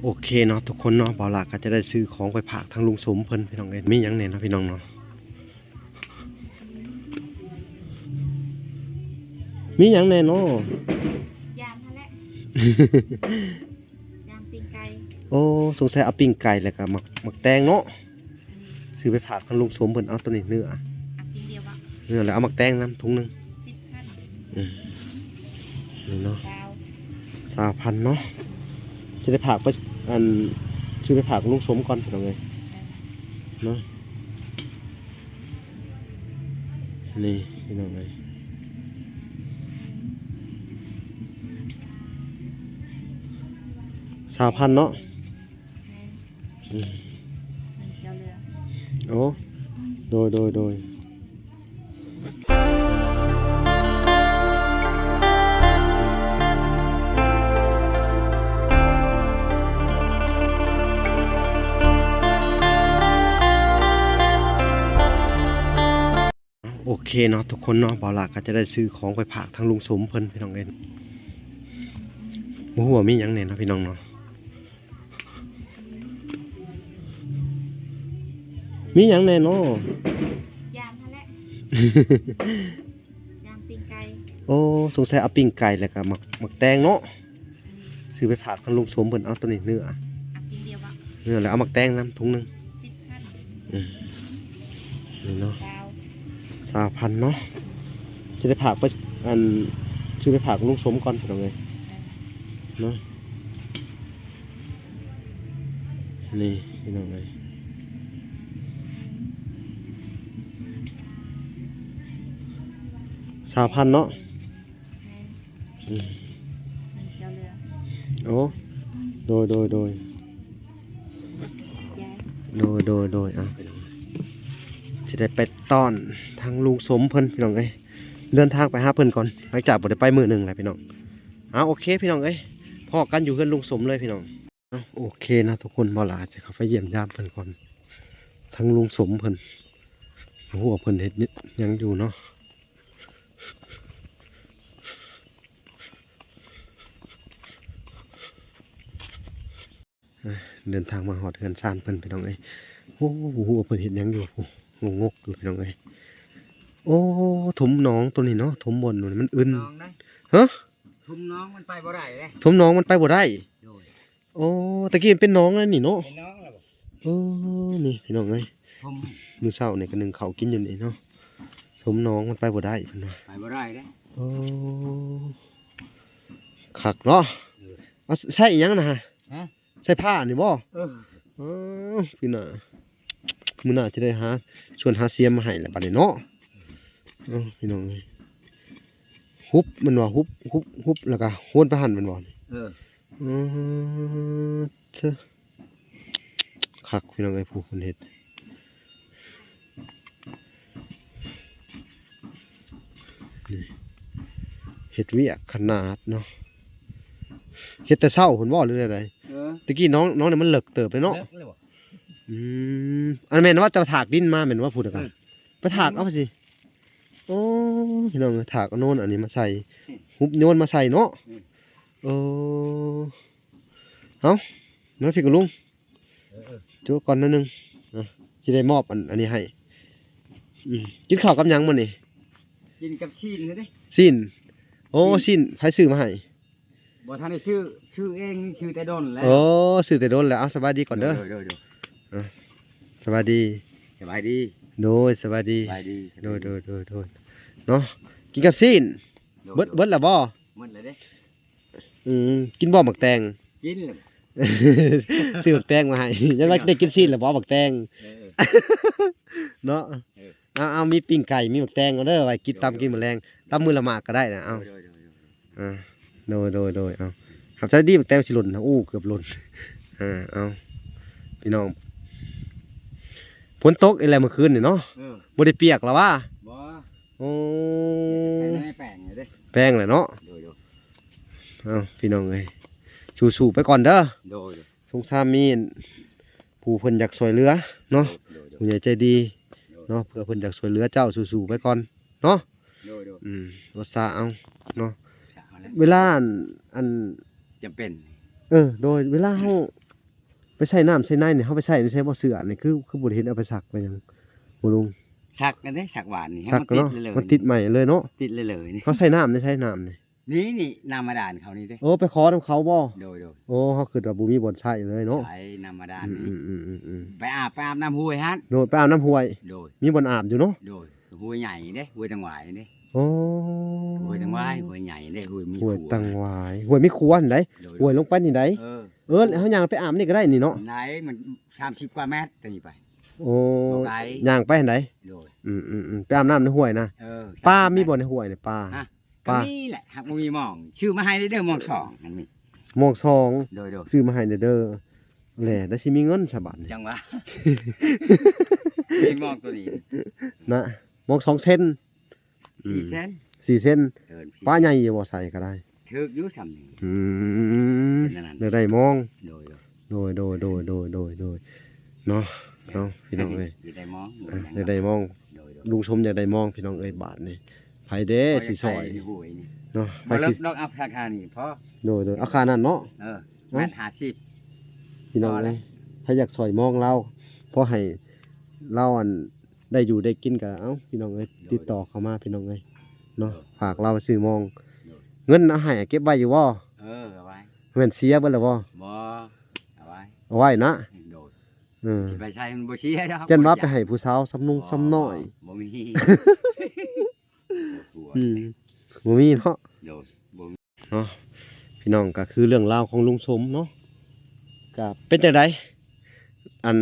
ໂອເຄເນາະທຸກຄົນເນາະ, ບ່າວຫຼ້າກໍຈະໄດ້ຊື້ຂອງໄປຝາກທາງລຸງສົມເພິ່ນ ພີ່ນ້ອງເອີຍ. ມີຫຍັງແດ່ເນາະ ພີ່ນ້ອງເນາະ? ມີຫຍັງແດ່ເນາະ? ຢາມຫັ້ນແຫຼະ ຢາມປີ້ງໄກ່. ໂອ້ ສົງໄສເອົາປີ້ງໄກ່ ແລ້ວກໍໝາກ ໝາກແຕງເນາະ. ຊື້ໄປຝາກທາງລຸງສົມເພິ່ນ. ເອົາໂຕນີ້ເນື້ອ ເນື້ອ ແລ້ວເອົາໝາກແຕງນຳຖົງໜຶ່ງ. ສິບພັນ. ອືມ ນີ້ເນາະ ຊາວ ຊາວພັນເນາະ. ຈະໄດ້ຝາກໄປ ອັນ ຊື້ໄປຝາກລຸງສົມກ່ອນ ພີ່ນ້ອງເອີຍ ເອີ ເນາະ. ນີ້ ພີ່ນ້ອງເອີຍ ຊາວພັນເນາະ. ແມ່ນ ອືມ ເຈົ້າເລືອກ. ໂອ້ ໂດຍ ໂດຍ ໂດຍ. ໂອເຄເນາະທຸກຄົນເນາະ, ບ່າວຫຼ້າກໍຈະໄດ້ຊື້ຂອງໄປຝາກທາງລຸງສົມເພິ່ນ ພີ່ນ້ອງເອີຍ. ບໍ່ຮູ້ວ່າມີຫຍັງແດ່ເນາະ ພີ່ນ້ອງເນາະ. ມີຫຍັງແດ່ເນາະ? ຢາມຫັ້ນແຫຼະ ຢາມປີ້ງໄກ່. ໂອ້ ສົງໄສເອົາປີ້ງໄກ່ ແລ້ວກໍໝາກ ໝາກແຕງເນາະ. ອືມ ຊື້ໄປຝາກທາງລຸງສົມເພິ່ນ. ເອົາໂຕນີ້ເນື້ອ ເນື້ອ ແລ້ວເອົາໝາກແຕງນຳຖົງໜຶ່ງ. ສິບພັນ. ອືມ ນີ້ເນາະ ຊາວ ຊາວພັນເນາະ. ຈະໄດ້ຝາກໄປ ອັນ ຊື້ໄປຝາກລຸງສົມກ່ອນ ພີ່ນ້ອງເອີຍ ເອີ ເນາະ. ນີ້ ພີ່ນ້ອງເອີຍ ຊາວພັນເນາະ. ແມ່ນ ອືມ ເຈົ້າເລືອກ. ໂອ້ ໂດຍ ໂດຍ ໂດຍ ໂດຍ. ເອົາ ຊິໄດ້ໄປຕ້ອນທາງລຸງສົມເພິ່ນ ພີ່ນ້ອງເອີຍ. ເດີນທາງໄປຫາເພິ່ນກ່ອນ ຫຼັງຈາກບໍ່ໄດ້ໄປມື້ໜຶ່ງແລ້ວ ພີ່ນ້ອງ. ເອົາ ໂອເຄ ພີ່ນ້ອງເອີຍ ພໍ້ກັນຢູ່ເຮືອນລຸງສົມເລີຍ ພີ່ນ້ອງ. ເອົາ ໂອເຄເນາະທຸກຄົນ, ບ່າວຫຼ້າຈະເຂົ້າໄປຢ້ຽມຢາມເພິ່ນກ່ອນ ທາງລຸງສົມເພິ່ນ. ບໍ່ຮູ້ວ່າເພິ່ນເຮັດຫຍັງຢູ່ເນາະ. ອ່າ ເດີນທາງມາຮອດເຮືອນຊານເພິ່ນ ພີ່ນ້ອງເອີຍ. ໂອ້ ບໍ່ຮູ້ວ່າເພິ່ນເຮັດຫຍັງຢູ່ ງົກໆຢູ່ ພີ່ນ້ອງເອີຍ. ໂອ້ ຖົມໜອງໂຕນີ້ເນາະ, ຖົມບ່ອນນີ້ມັນອື່ນ. ຖົມໜອງນະ? ຮະ? ຖົມໜອງມັນໄປບໍ່ໄດ້ເດ້. ຖົມໜອງມັນໄປບໍ່ໄດ້? ໂດຍ. ໂອ້ ຕະກີ້ມັນເປັນໜອງແລ້ວນີ້ເນາະ. ເປັນໜອງແລ້ວບໍ່? ເອີ ນີ້ ພີ່ນ້ອງເອີຍ ຖົມ ມື້ເຊົ້ານີ້ກໍໜຶ້ງເຂົ້າກິນຢູ່ນີ້ເນາະ. ຖົມໜອງມັນໄປບໍ່ໄດ້ເພິ່ນວ່າ. ໄປບໍ່ໄດ້ເດ້. ໂອ້ ຄັກເນາະ. ເອີ ເອົາ ໃຊ້ອີ່ຫຍັງນະ? ຮະ? ໃສ່ຜ້ານີ້ບໍ່? ເອີ ເອີ ພີ່ນ້ອງ ມື້ໜ້າຈະໄດ້ຫາ ຊວນຫາສຽມມາໃຫ້ລະບັດນີ້ເນາະ. ເອີ ພີ່ນ້ອງເອີຍ ຫຸບ ມັນວ່າຫຸບ ຫຸບ ຫຸບ ແລ້ວກໍໂຫນໄປຫັ້ນແມ່ນບໍ່? ເອີ ເອີ ເທີ ຄັກ ພີ່ນ້ອງເອີຍ ຜູ້ເພິ່ນເຮັດ. ນີ້ ເຮັດວຽກຂະໜາດເນາະ. ເຮັດແຕ່ເຊົ້າພຸ້ນບໍ່ ຫຼືແນວໃດ? ເອີ ຕະກີ້ໜອງ ໜອງນີ້ມັນເລິກເຕີບເລີຍເນາະ. ເລິກເລີຍບໍ່? ອືມ ອັນແມ່ນວ່າເຈົ້າຖາກດິນມາແມ່ນບໍ່ ພຸ້ນນະ? ເອີ ໄປຖາກເອົາຊິ. ໂອ້ ພີ່ນ້ອງເອີຍ ຖາກເອົາໂນນອັນນີ້ມາໃສ່ ອືມ ຫຸບໂຍນມາໃສ່ເນາະ. ອືມ ເອີ ເອົາ ມາພີ່ກັບລຸງ. ເອີ ເອີ ຈຸກ່ອນໜ້ອຍໜຶ່ງ ອ່ະ ຊິໄດ້ມອບອັນ ອັນນີ້ໃຫ້. ອືມ ກິນເຂົ້າກັບຫຍັງມື້ນີ້? ກິນກັບຊີ້ນເດ້. ຊີ້ນ? ໂອ້ ຊີ້ນ ຊີ້ນ ໃຜຊື້ມາໃຫ້? ບໍ່ທັນໄດ້ຊື້ ຊື້ເອງ ຊື້ແຕ່ດົນແລ້ວ. ໂອ້ ຊື້ແຕ່ດົນແລ້ວ. ເອົາ ສະບາຍດີກ່ອນເດີ. ໂດຍ ໂດຍ ໂດຍ ອ່ະ ສະບາຍດີ. ສະບາຍດີ. ໂດຍ ສະບາຍດີ. ສະບາຍດີ. ໂດຍ ໂດຍ ໂດຍ ໂດຍ ເນາະ ກິນກັບຊີ້ນ. ໂດຍ ເບິດ ໂດຍ ເບິດແລ້ວບໍ່? ເບິດແລ້ວເດ້. ອືມ ກິນບໍ່ໝາກແຕງ? ກິນແລ້ວ. ຊື້ໝາກແຕງມາໃຫ້ ຍັງວ່າໄດ້ກິນຊີ້ນແລ້ວບໍ່ ໝາກແຕງ. ເອີ ເນາະ. ເອີ ເອົາ ເອົາ ມີປີ້ງໄກ່ ມີໝາກແຕງເອົາເດີ ໄວ້ກິນ ໂດຍ ຕຳ ໂດຍ ກິນມື້ແລງ ຕຳມື້ລະໝາກກໍໄດ້ນະ. ເອົາ ໂດຍ ໂດຍ ໂດຍ ໂດຍ ອ່າ ໂດຍ ໂດຍ ໂດຍ ເອົາ ຂອບໃຈດີ ໝາກແຕງຊິຫຼົ່ນນະ. ໂອ້ ເກືອບຫຼົ່ນ. ອ່າ ເອົາ ພີ່ນ້ອງ ຝົນຕົກອີກແລ້ວມື້ຄືນນີ້ເນາະ. ເອີ ບໍ່ໄດ້ປຽກລະຫວາ? ບໍ່. ໂອ້ ແປງເດ້ ແປງແຫຼະເນາະ. ໂດຍ ໂດຍ ເອົາ ພີ່ນ້ອງເອີຍ ສູ້ໆໄປກ່ອນເດີ. ໂດຍ ໂດຍ ສົງສານມີຜູ້ເພິ່ນຢາກຊ່ວຍເຫຼືອເນາະ. ໂດຍ ໂດຍ ໂດຍ ຜູ້ໃຫຍ່ໃຈດີ ໂດຍ ເນາະ ເພື່ອເພິ່ນຢາກຊ່ວຍເຫຼືອເຈົ້າ ສູ້ໆໄປກ່ອນເນາະ. ໂດຍ ໂດຍ ອືມ ອົດສາເອົາເນາະ. ເວລາອັນ ອັນ ຈຳເປັນ ເອີ ໂດຍ ເວລາເຮົາໄປໃສ່ນ້ຳໃສ່ໃນນີ້ ເຮົາໄປໃສ່ໃນໃສບໍ່ ເສື້ອນີ້ ຄື ຄືບໍ່ໄດ້ເຫັນເອົາໄປຊັກໄປຫຍັງບໍ່ລຸງ? ຊັກກັນເດ້ ຊັກຫວານນີ້ ໃຫ້ ຊັກ ມັນຕິດ ເນາະ ເລີຍ ມັນຕິດໃໝ່ເລີຍເນາະ ຕິດເລີຍໆນີ້ ເຮົາໃສ່ນ້ຳໃນໃສ ນ້ຳນີ້? ນີ້ ນີ້ ນ້ຳບາດານເຂົານີ້ເດ້. ໂອ້ ໄປຂໍນຳເຂົາບໍ່? ໂດຍໆ ໂອ້ ເຮົາຄິດວ່າບໍ່ມີບ່ອນໃຊ້ເລີຍເນາະ ໃຊ້ນ້ຳບາດານນີ້. ອືມໆໆໆ ໄປອາບ ໄປອາບນ້ຳຫ້ວຍຫັ້ນ. ໂດຍ ໄປອາບນ້ຳຫ້ວຍ. ໂດຍ ມີບ່ອນອາບຢູ່ເນາະ. ໂດຍ ຫ້ວຍໃຫຍ່ເດ້ ຫ້ວຍຕັງຫວາຍເດ້. ໂອ້ ຫ້ວຍຕັງຫວາຍ ຫ້ວຍໃຫຍ່ເດ້ ຫ້ວຍມີຂົວ ຫ້ວຍຕັງຫວາຍ ຫ້ວຍມີຂົວຫັ້ນໃດ. ໂດຍໆ ຫ້ວຍລົງໄປນີ້ໃດ. ເອີ ເອີ ເຮົາຍ່າງໄປອາບນີ້ກໍໄດ້ນີ້ເນາະ ໄດ້ ມັນສາມສິບກວ່າແມັດຕົວນີ້ໄປ. ໂອ້ ບໍ່ໄກ ຍ່າງໄປຫັ້ນໃດ. ໂດຍ ອືມໆໆ ໄປອາບນ້ຳໃນຫ້ວຍນະ. ເອີ ປາມີບໍ່ໃນຫ້ວຍນີ້ ປາ? ຮະ ປາ ກໍມີແຫຼະ ຫາກບໍ່ມີມອງ ຊື້ມາໃຫ້ເດີ ມອງສອງ ອັນນີ້ ມອງສອງ. ໂດຍໆ ຊື້ມາໃຫ້ເດີ ແຫຼະ ໄດ້ຊິມີເງິນຊະບາດນີ້ ຈັ່ງຫວະ ມີມອງຕົວນີ້ນະ ມອງສອງເຊັນ ອືມ ສີ່ເຊັນ ສີ່ເຊັນ. ເອີ ປາໃຫຍ່ຢູ່ບໍ່ ໃສ່ກໍໄດ້ ຖືກຢູ່ສ່ຳນີ້. ອືມ ເປັນອັນນັ້ນ ຢາກໄດ້ມອງ. ໂດຍໆ ໂດຍໆ ໂດຍໆ ໂດຍໆ ໂດຍ ເນາະ ເນາະ ພີ່ນ້ອງເອີຍ ຢາກໄດ້ມອງ ເອີ ຢາກໄດ້ມອງ. ໂດຍໆ ລຸງສົມຢາກໄດ້ມອງ ພີ່ນ້ອງເອີຍ ບາດນີ້ ໃຜເດ້ຊິຊ່ອຍ ເນາະ ໃຜຊິ ດອກ ເອົາຄ່ານີ້ພໍ. ໂດຍໆ ເອົາຄ່ານັ້ນເນາະ. ເອີ ແມ່ນຫ້າສິບ ພີ່ນ້ອງເອີຍ ໃຜຢາກຊ່ອຍມອງລາວ ພໍໃຫ້ລາວ ອັນ ໄດ້ຢູ່ໄດ້ກິນກໍເອົາ ພີ່ນ້ອງເອີຍ ຕິດຕໍ່ເຂົ້າມາ ພີ່ນ້ອງເອີຍ ເນາະ ຝາກລາວໄປຊື້ມອງ. ເງິນເອົາໃຫ້ເກັບໄວ້ຢູ່ບໍ່? ເອີ ເອົາໄວ້. ແມ່ນເສຍເບິດແລ້ວບໍ່? ບໍ່ ເອົາໄວ້ ເອົາໄວ້ນະ. ໂດຍ ເອີ ຊິໄປໃຊ້ມັນບໍ່ເສຍດອກ ຢ້ານວ່າໄປໃຫ້ຜູ້ສາວຊຳນຸງຊຳນ້ອຍ. ບໍ່ມີ ອືມ ບໍ່ມີເນາະ. ໂດຍ ບໍ່ມີ ເນາະ ພີ່ນ້ອງ ກໍຄືເລື່ອງລາວຂອງລຸງສົມເນາະ ກໍເປັນຈັ່ງໃດ ອັນ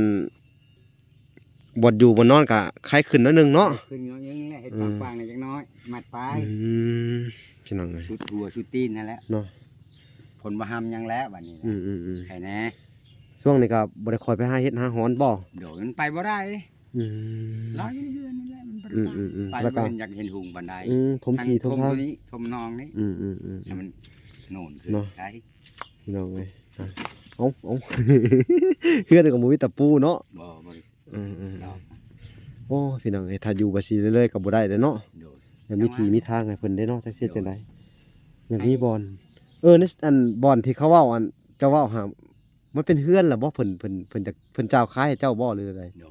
ບ່ອນຢູ່ບ່ອນນອນກໍໄຄຂຶ້ນໜ້ອຍໜຶ່ງເນາະ ຂຶ້ນໜ້ອຍໜຶ່ງແຫຼະ ເຮັດ ເອີ ກວ້າງໆແດ່ຈັກໜ້ອຍ ມັດໄປ. ອືມ ພີ່ນ້ອງເອີຍ ສຸດຫົວສຸດຕີນນັ້ນແຫຼະເນາະ ຄົນບໍ່ຫ້ຳຫຍັງແລ້ວບັດນີ້. ອືມໆໆ ໃຄແດ່. ຊ່ວງນີ້ກໍບໍ່ໄດ້ຄ່ອຍໄປຫາເຮັດຫາຮອນບໍ່? ໂດຍ ມັນໄປບໍ່ໄດ້. ອືມ ລາວຢູ່ໃນເຮືອນນີ້ແຫຼະ ມັນບໍ່ໄດ້ ອືມໆໆ ໄປ ແລ້ວກໍບໍ່ເຫັນຢາກເຫັນຮຸ່ງປານໃດ. ອືມ ຖົມ ຖົມ ທີ່ຖົມ ໂຕນີ້ ຖົມໜອງນີ້ ອືມໆໆ ໃຫ້ມັນໂໜນຂຶ້ນ ເນາະ ໄດ້ ພີ່ນ້ອງເອີຍ. ເອົາ ເອົາ ເຮືອນກໍບໍ່ມີຕະປູເນາະ. ບໍ່ ບໍ່ໄດ້ ອືມໆໆ ເນາະ ໂອ້ ພີ່ນ້ອງເອີຍ ຖ້າຢູ່ແບບຊີ້ເລື້ອຍໆກໍບໍ່ໄດ້ເດ້ເນາະ. ໂດຍ ຢາກມີທີ່ມີທາງໃຫ້ເພິ່ນເດ້ເນາະ ຈັກຊິເຮັດຈັ່ງໃດ. ໂດຍ ຢາກມີບ່ອນ ເອີ ໃນ ອັນ ບ່ອນທີ່ເຂົາເວົ້າ ອັນ ເຈົ້າເວົ້າຫາ ມັນເປັນເຮືອນລະບໍ່? ເພິ່ນ ເພິ່ນ ເພິ່ນຈະ ເພິ່ນຈະເອົາຂາຍໃຫ້ເຈົ້າບໍ່ ຫຼືໃດ? ໂດຍ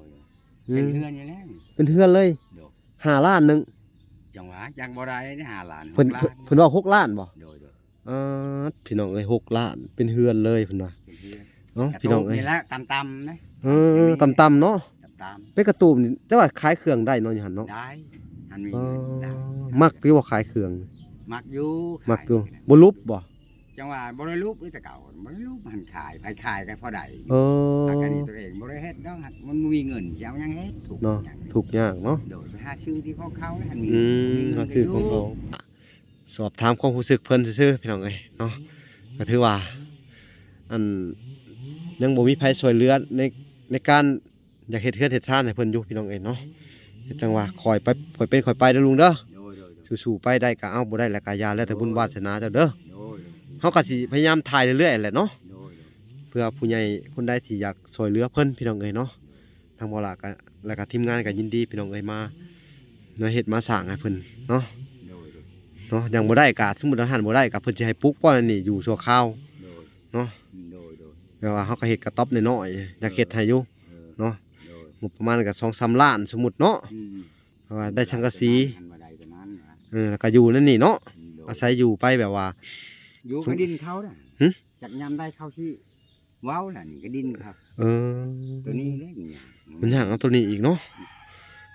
ອືມ ເປັນເຮືອນຢູ່ແລ້ວ ເປັນເຮືອນເລີຍ. ໂດຍ ຫ້າລ້ານໜຶ່ງ ຈັ່ງວ່າ ຍັງບໍ່ໄດ້ເດ້ ຫ້າລ້ານ ເພິ່ນ ຫົກລ້ານ ເພິ່ນ ເພິ່ນວ່າຫົກລ້ານບໍ່? ໂດຍໆ ອາ ພີ່ນ້ອງເອີຍ ຫົກລ້ານ ເປັນເຮືອນເລີຍເພິ່ນວ່າ. ເປັນເຮືອນ ເນາະ ພີ່ນ້ອງເອີຍ ນີ້ແຫຼະ ຕ່ຳໆເດ້. ເອີ ຕ່ຳໆເນາະ ຕ່ຳໆ ເປັນກະຕູບນີ້ ແຕ່ວ່າຂາຍເຄື່ອງໄດ້ເນາະ ຢູ່ຫັ້ນເນາະ. ໄດ້ ມັນມີ ເອີ ເງິນໄດ້ ມັກຢູ່ບໍ່ຂາຍເຄື່ອງ? ມັກຢູ່ ມັກຢູ່ ຂາຍ ບໍ່ຫຼຸບບໍ່? ຈັ່ງວ່າບໍ່ໄດ້ຫຼຸບ ແຕ່ເກົ່າບໍ່ໄດ້ຫຼຸບ ມັນຂາຍ ໃຜຂາຍກໍພໍໄດ້. ເອີ ຫາກອັນນີ້ຕົວເອງບໍ່ໄດ້ເຮັດດອກ ມັນບໍ່ມີເງິນ ຊິເອົາຫຍັງເຮັດ ທຸກ ເນາະ ຫຍັງ ທຸກຍາກເນາະ. ໂດຍ ໄປຫາຊື້ທີ່ຂອງເຂົາ ຄັນມີ ອືມ ເງິນ ຫາຊື້ຂອງເຂົາ. ສອບຖາມຄວາມຮູ້ສຶກເພິ່ນຊື່ໆ ພີ່ນ້ອງເອີຍເນາະ ກໍຖືວ່າ ອັນ ຍັງບໍ່ມີໃຜຊ່ວຍເຫຼືອໃນ ໃນການ ຢາກເຮັດເຮືອນເຮັດຊານໃຫ້ເພິ່ນຢູ່ ພີ່ນ້ອງເອີຍເນາະ. ຈັ່ງວ່າຄ່ອຍໄປ ຄ່ອຍເປັນຄ່ອຍໄປເດີລຸງເດີ. ໂດຍໆໆ ສູ້ໆໄປ ໄດ້ກໍເອົາ ບໍ່ໄດ້ແລ້ວກໍຢ່າ ແລ້ວແຕ່ບຸນວາສະໜາເຈົ້າເດີ. ໂດຍໆ ເຮົາກໍຊິພະຍາຍາມຖ່າຍເລື້ອຍໆແຫຼະເນາະ. ໂດຍໆ ເພື່ອຜູ້ໃຫຍ່ຄົນໃດທີ່ຢາກຊ່ວຍເຫຼືອເພິ່ນ ພີ່ນ້ອງເອີຍເນາະ. ທາງບໍ່ຫຼ້າກໍ ແລ້ວກໍທີມງານກໍຍິນດີ ພີ່ນ້ອງເອີຍ ມາ ມາເຮັດມາສ້າງໃຫ້ເພິ່ນເນາະ. ໂດຍໆ ເນາະ ຍັງບໍ່ໄດ້ກໍ ສົມມຸດວ່າຫັ້ນບໍ່ໄດ້ກໍ ເພິ່ນຊິໃຫ້ປຸກບໍ່ ອັນນີ້ຢູ່ຊົ່ວຄາວ ໂດຍ ເນາະ. ໂດຍໆ ແຕ່ວ່າເຮົາກໍເຮັດກະຕ໊ອບນ້ອຍໆ ຢາກເຮັດໃຫ້ຢູ່ ເອີ ເນາະ. ໂດຍ ງົບປະມານກໍສອງສາມລ້ານ ສົມມຸດເນາະ. ອືມ ເພາະວ່າໄດ້ສັງກະສີ ເອີ ແລ້ວກໍຢູ່ໃນນີ້ເນາະ. ອືມ ໂດຍ ອາໄສຢູ່ໄປແບບວ່າ ຢູ່ກັບດິນເຂົານະ. ຫຶ ຈັກຍາມໃດເຂົາຊິເວົ້າລະ ນີ້ກໍດິນເຂົາ. ເອີ ຕົວນີ້ເດ້ ມັນຍາກ ມັນຍາກເອົາຕົວນີ້ອີກເນາະ.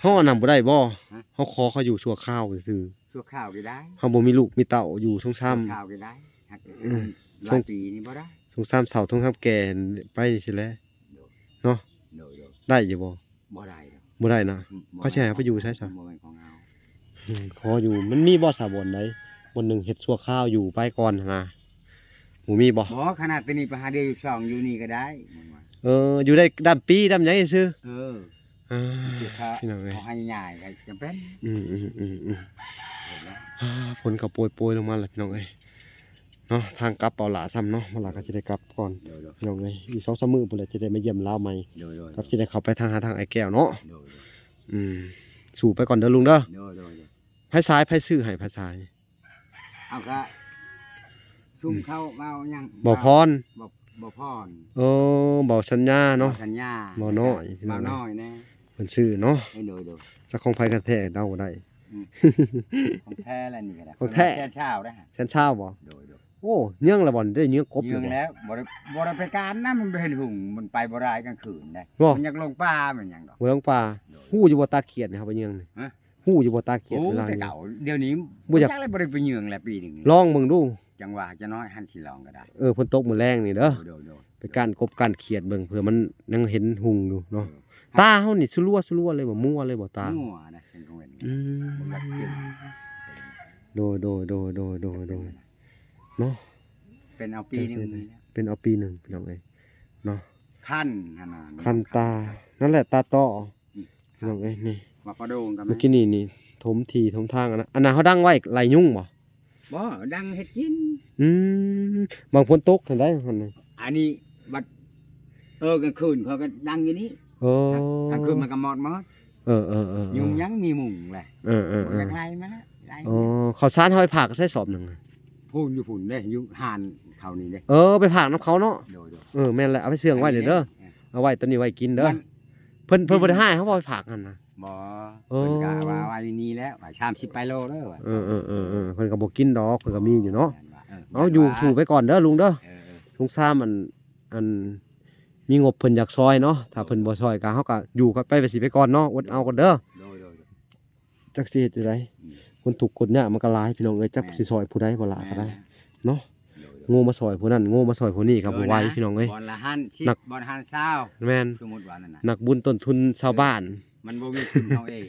ເຮົາອັນນັ້ນບໍ່ໄດ້ບໍ່? ຮະ ເຮົາຂໍເຂົາຢູ່ຊົ່ວຄາວຊື່ໆ. ຊົ່ວຄາວກໍໄດ້ ເຮົາບໍ່ມີລູກມີເຕົ້າຢູ່ ສົງສາມ ຊົ່ວຄາວກໍໄດ້ ຫາກ ອືມ ຫຼາຍປີນີ້ບໍ່ໄດ້ ສົງສາມເຖົ້າ ສົງສາມແກ່ໄປຊີ້ແຫຼະ ໂດຍ ເນາະ. ໂດຍໆ ໄດ້ຢູ່ບໍ່? ບໍ່ໄດ້ດອກ ບໍ່ໄດ້ນະ. ອືມ ເຂົາຊິໃຫ້ເຮົາໄປຢູ່ໃສຊະ? ບໍ່ແມ່ນຂອງເຮົາ. ອືມ ຂໍຢູ່ ມັນມີບໍ່ຊະ ບ່ອນໃດ ບ່ອນໜຶ່ງເຮັດຊົ່ວຄາວຢູ່ໄປກ່ອນຫັ້ນນະ ບໍ່ມີບໍ່? ບໍ່ ຂະໜາດຕົວນີ້ໄປຫາດຽວຢູ່ຊ່ອງຢູ່ນີ້ກໍໄດ້ ມັນວ່າ. ເອີ ຢູ່ໄດ້ດຳປີດຳຫຍັງຊື່. ເອີ ອ່າ ພີ່ນ້ອງເອີຍ ເຂົາໃຫ້ຍາຍກໍຈຳເປັນ. ອືມໆໆໆ ເຫັນແລ້ວ ອ່າ ຝົນກໍໂປຍໆລົງມາແລ້ວ ພີ່ນ້ອງເອີຍ ເນາະ. ທາງກັບເບົາຫຼ້າຊ້ຳເນາະ ເບົາຫຼ້າກໍຈະໄດ້ກັບກ່ອນ ໂດຍໆ ພີ່ນ້ອງເອີຍ. ອີກສອງສາມມື້ພຸ້ນແຫຼະ ຈະໄດ້ມາຢ້ຽມລາວໃໝ່ ໂດຍໆ ກັບຈະໄດ້ເຂົ້າໄປທາງຫາທາງອ້າຍແກ້ວເນາະ. ໂດຍໆ ອືມ ສູ້ໄປກ່ອນເດີລຸງເດີ. ໂດຍໆ ໃຜສາຍ ໃຜຊື້ໃຫ້ ໃຜສາຍ? ເອົາ ກະ ຊຸມເຂົາເວົ້າຫຍັງ ບໍ່ພອນ ບໍ່ ບໍ່ພອນ ເອີ ບໍ່ສັນຍາເນາະ ບໍ່ສັນຍາ ບໍ່ນ້ອຍ ພີ່ນ້ອງ ບໍ່ນ້ອຍແນ່ ເພິ່ນຊື່ເນາະ ເອີ ໂດຍໆ ຈັກຂອງໃຜກັນແທ້ເດົາບໍ່ໄດ້ ອືມ ຂອງແທ້ແຫຼະນີ້ກໍໄດ້ ຂອງແທ້ ແສນຊາວເດ້ ແສນຊາວບໍ່ ໂດຍໆ ໂອ້ ເຍືອງລະບໍ່ ໄດ້ເຍືອງກົບ ເຍືອງແລ້ວ ບໍ່ໄດ້ ບໍ່ໄດ້ໄປການນຳ ມັນບໍ່ເຫັນຫຸ່ງ ມັນໄປບໍ່ໄດ້ກາງຄືນເດ້ ບໍ່ ມັນຢາກລົງປ່າ ມັນຫຍັງດອກ ບໍ່ລົງປ່າ ໂດຍ ຮູ້ຢູ່ບໍ່ຕາຂຽດນີ້ເຮົາໄປເຍືອງນີ້ ຮະ ຮູ້ຢູ່ບໍ່ຕາຂຽດ ໂອ້ ເວລາ ແຕ່ເກົ່າ ດຽວນີ້ ບໍ່ຢາກ ຈັກແລ້ວບໍ່ໄດ້ໄປເຍືອງແລ້ວປີໜຶ່ງ ລອງເບິ່ງດູ ຈັ່ງວ່າຈະນ້ອຍຫັ້ນ ຊິລອງກໍໄດ້ ເອີ ຝົນຕົກມື້ແລງນີ້ເດີ ໂດຍໆ ໄປການກົບການຂຽດເບິ່ງ ເພື່ອມັນຍັງເຫັນຫຸ່ງຢູ່ເນາະ ເອີ ຕາເຮົານີ້ສະຫຼົວສະຫຼົວເລີຍບໍ່ ມົວເລີຍບໍ່ຕາ ມົວນະ ເປັນຂອງເພິ່ນ ອືມ ບໍ່ຢາກກິນ ໂດຍໆ ໂດຍໆ ໂດຍໆ ເນາະ ເປັນເອົາປີໜຶ່ງນີ້ແຫຼະ ເປັນເອົາປີໜຶ່ງ ພີ່ນ້ອງເອີຍ ເນາະ ຄັນຫັ້ນນະ ຄັນຕາ ນັ້ນແຫຼະ ຕາຕໍ່ ອືມ ພີ່ນ້ອງເອີຍ ນີ້ ໝາກປະໂດງກໍມີ ເມື່ອກີ້ນີ້ນີ້ ຖົມທີ່ຖົມທາງ ອັນນັ້ນ ອັນນັ້ນເຮົາດັງໄວ້ໄລ່ຍຸງບໍ່? ບໍ່ ດັງເຮັດກິນ ອືມ ບາງຝົນຕົກຫັ້ນໃດ໋ຫັ້ນນະ ອັນນີ້ບັດ ເອີ ກາງຄືນເຂົາກໍດັງຢູ່ນີ້ ເອີ ກາງຄືນມັນກໍມອດໆ ເອີໆໆໆ ຍຸງຍັງມີມຸງແຫຼະ ເອີໆໆ ມັນກໍໄລ່ມາແລ້ວ ໄລ່ ອໍ ເຂົ້າສານເຮົາໄປຝາກໃສ່ສອບໜຶ່ງ ພຸ້ນຢູ່ພຸ້ນເດ້ ຢູ່ຮ້ານເຂົານີ້ເດ້ ເອີ ໄປຝາກນຳເຂົາເນາະ ໂດຍໆ ເອີ ແມ່ນແຫຼະ ເອົາໄປເຊື່ອງໄວ້ນີ້ເດີ ເອີ ເອົາໄວ້ຕອນນີ້ໄວ້ກິນເດີ ມັນ ເພິ່ນ ເພິ່ນບໍ່ໄດ້ໃຫ້ເຮົາບໍ່ໄປຝາກຫັ້ນນະ ບໍ່ ເອີ ເພິ່ນກໍວ່າ ວ່ານີ້ແຫຼະ ວ່າສາມສິບປາຍໂລເດີວ່າ ເອີໆໆໆ ເພິ່ນກໍບໍ່ກິນດອກ ເພິ່ນກໍມີຢູ່ເນາະ ແມ່ນວ່າ ເອີ ເອົາ ຢູ່ ວ່າ ສູ້ໄປກ່ອນເດີລຸງເດີ ເອີໆ ສົງສານ ອັນ ອັນ ມີງົບເພິ່ນຢາກຊ່ອຍເນາະ ຖ້າເພິ່ນບໍ່ຊ່ອຍກໍ ເຮົາກໍຢູ່ກັນໄປ ໄປຊິໄປກ່ອນເນາະ ອົດເອົາກ່ອນເດີ ໂດຍໆ ຈັກຊິເຮັດຈັ່ງໃດ ອືມ ຄົນທຸກຄົນຍາກມັນກໍຫຼາຍ ພີ່ນ້ອງເອີຍ ຈັກ ແມ່ນ ຊິຊ່ອຍຜູ້ໃດບໍ່ຫຼາຍກໍໄດ້ ແມ່ນ ເນາະ ໂດຍໆ ໂງ່ມາຊ່ອຍຜູ້ນັ້ນ ໂງ່ມາຊ່ອຍຜູ້ນີ້ກໍບໍ່ໄຫວ ໂດຍນະ ພີ່ນ້ອງເອີຍ ບ່ອນລະຫ້າສິບ ບ່ອນຫ້າຊາວ ແມ່ນ ສົມມຸດວ່ານັ້ນນະ ນັກບຸນຕົ້ນທຶນຊາວບ້ານ ມັນບໍ່ມີທຶນເຮົາເອງ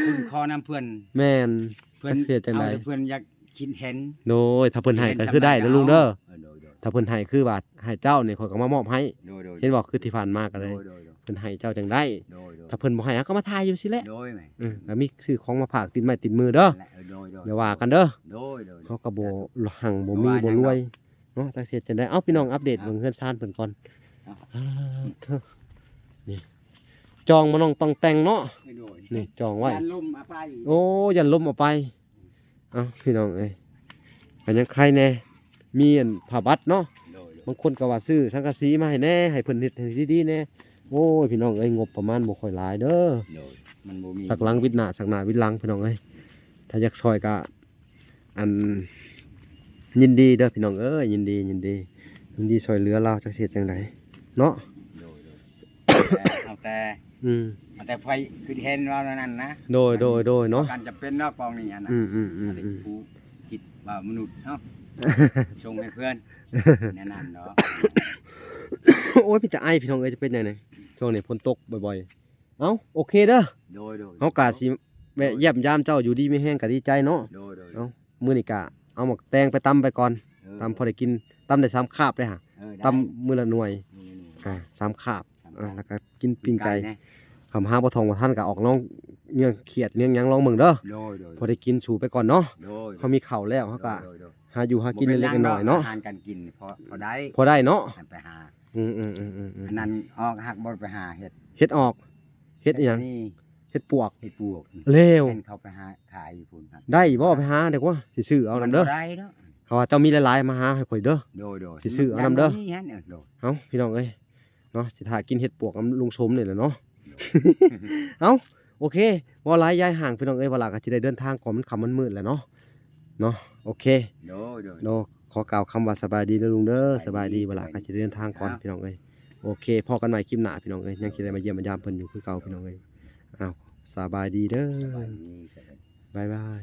ທຸນຂໍນຳເພິ່ນ ແມ່ນ ເພິ່ນ ຈັກຊິເຮັດຈັ່ງໃດ ເອົາແຕ່ເພິ່ນຢາກຄິດເຫັນ ໂດຍ ຖ້າເພິ່ນໃຫ້ກໍຄືໄດ້ເດີລຸງເດີ ເອີ ໂດຍໆ ຖ້າເພິ່ນໃຫ້ຄືວ່າໃຫ້ເຈົ້ານີ້ ຂ້ອຍກໍມາມອບໃຫ້ ໂດຍໆ ເຫັນບໍ່ ຄືທີ່ຜ່ານມາກໍໄດ້ ໂດຍໆ ເພິ່ນໃຫ້ເຈົ້າຈັ່ງໃດ ໂດຍໆ ຖ້າເພິ່ນບໍ່ໃຫ້ ເຮົາກໍມາຖ່າຍຢູ່ຊີ້ແຫຼະ ໂດຍ ອືມ ກໍມີຊື້ຂອງມາຝາກຕິດໄມ້ຕິດມືເດີ ນັ້ນແຫຼະ ເອີ ໂດຍໆ ຢ່າວ່າກັນເດີ ໂດຍໆ ເຮົາກໍບໍ່ຮັ່ງບໍ່ມີບໍ່ລວຍເນາະ ຈັກຊິເຮັດຈັ່ງໃດ ເອົາ ພີ່ນ້ອງ ອັບເດດເບິ່ງເຮືອນຊານເພິ່ນກ່ອນ ເອົາ ອ່າ ເທີ ນີ້ ຈອງມານ້ອງຕ້ອງແຕ່ງເນາະ ໂດຍ ນີ້ຈອງໄວ້ ຢ້ານລົມເອົາໄປ ໂອ້ ຢ້ານລົມເອົາໄປ ເອົ້າ ພີ່ນ້ອງເອີຍ ກໍຍັງໄຄແດ່ ມີອັນຜ້າບັດເນາະ ໂດຍໆ ບາງຄົນກໍວ່າຊື້ສັງກະສີມາໃຫ້ແດ່ ໃຫ້ເພິ່ນເຮັດໃຫ້ດີໆແດ່ ໂອ້ຍ ພີ່ນ້ອງເອີຍ ງົບປະມານບໍ່ຄ່ອຍຫຼາຍເດີ ໂດຍ ມັນບໍ່ມີ ສັກຫຼັງວິດໜ້າ ສັກໜ້າວິດຫຼັງ ພີ່ນ້ອງເອີຍ ຖ້າຢາກຊ່ອຍກໍ ອັນ ຍິນດີເດີ ພີ່ນ້ອງເອີຍ ຍິນດີ ຍິນດີ ຍິນດີຊ່ວຍເຫຼືອລາວ ຈັກຊິເຮັດຈັ່ງໃດເນາະ ໂດຍໆ ເອົາແຕ່ ອືມ ເອົາແຕ່ໃຜຄິດເຫັນວ່ານັ້ນນະ ໂດຍໆໆເນາະ ການຈຳເປັນເນາະ ກອງນີ້ຫັ້ນນະ ອືມໆໆໆ ຜູ້ຄິດວ່າມະນຸດເນາະ ສົ່ງໃຫ້ເພື່ອນ ແນວນັ້ນເນາະ ໂອ້ຍ ມີແຕ່ໄອ ພີ່ນ້ອງເອີຍ ຈະເປັນຫຍັງນີ້ ຊ່ວງນີ້ຝົນຕົກບໍ່ອຍໆ ເອົ້າ ໂອເຄເດີ ໂດຍໆ ເຮົາກະຊິແວະຢ້ຽມຢາມເຈົ້າ ຢູ່ດີມີແຮງກະດີໃຈເນາະ ໂດຍໆ ເອົ້າ ມື້ນີ້ກະເອົາໝາກແຕງໄປຕຳໄປກ່ອນ ເອີ ຕຳພໍໄດ້ກິນ ຕຳໄດ້ສາມຄາບເດ້ຫະ ເອີ ຕຳມື້ລະໜ່ວຍ ມື້ລະໜ່ວຍ ອ່າ ສາມຄາບ ສາມຄາບ ອ່າ ແລ້ວກະກິນປີ້ງໄກ່ ປີ້ງໄກ່ແດ່ ຄັນຫາບໍ່ທ່ອງບໍ່ທັນກະອອກລອງເລື່ອງຂຽດເລື່ອງຫຍັງລອງເບິ່ງເດີ ໂດຍໆ ພໍໄດ້ກິນສູ່ໄປກ່ອນເນາະ ໂດຍໆ ເຮົາມີເຂົ້າແລ້ວ ເຮົາກະ ໂດຍໆ ຫາຢູ່ຫາກິນເລັກໆນ້ອຍໆເນາະ ອາຫານການກິນພໍ ພໍໄດ້ ພໍໄດ້ເນາະ ອັນໄປຫາ ອືມໆໆໆໆ ອັນນັ້ນອອກຫາກບໍ່ໄປຫາເຮັດ ເຮັດອອກ ເຮັດອີ່ຫຍັງ ເຮັດປວກ ເຮັດປວກ ແລ້ວ ເຫັນເຂົາໄປຫາຂາຍຢູ່ພຸ້ນ ໄດ້ບໍ່ ໄປຫາເດີກວ່າ ຊິຊື້ເອົານຳເດີ ບໍ່ໄດ້ເນາະ ເຂົາວ່າເຈົ້າມີຫຼາຍໆ ມາຫາໃຫ້ຂ້ອຍເດີ ໂດຍໆ ຊິຊື້ເອົານຳເດີ ຍັງບໍ່ມີຫັ້ນ ເອີ ໂດຍ ເອົ້າ ພີ່ນ້ອງເອີຍ ເນາະ ຊິຖ້າກິນເຫັດປວກນຳລຸງສົມນີ້ແຫຼະເນາະ ໂດຍ ເອົ້າ ໂອເຄ ເວົ້າຫຼາຍຢາຍຫ່າງ ພີ່ນ້ອງເອີຍ ວ່າຫຼາກໍຊິໄດ້ເດີນທາງກ່ອນ ມັນຄ່ຳມັນມືດແລ້ວເນາະ ເນາະ ໂອເຄ ໂດຍໆ ໂດຍ ຂໍກ່າວຄຳວ່າສະບາຍດີເດີລຸງເດີ ສະບາຍດີ ສະບາຍດີ ວ່າຫຼາກໍຊິໄດ້ເດີນທາງກ່ອນ ເອົ້າ ພີ່ນ້ອງເອີຍ ໂອເຄ ພໍ້ກັນໃໝ່ຄລິບໜ້າ ພີ່ນ້ອງເອີຍ ຍັງຊິໄດ້ມາຢ້ຽມມາຢາມເພິ່ນຢູ່ຄືເກົ່າ ພີ່ນ້ອງເອີຍ ອ້າວ ສະບາຍດີເດີ ສະບາຍດີ ບາຍບາຍ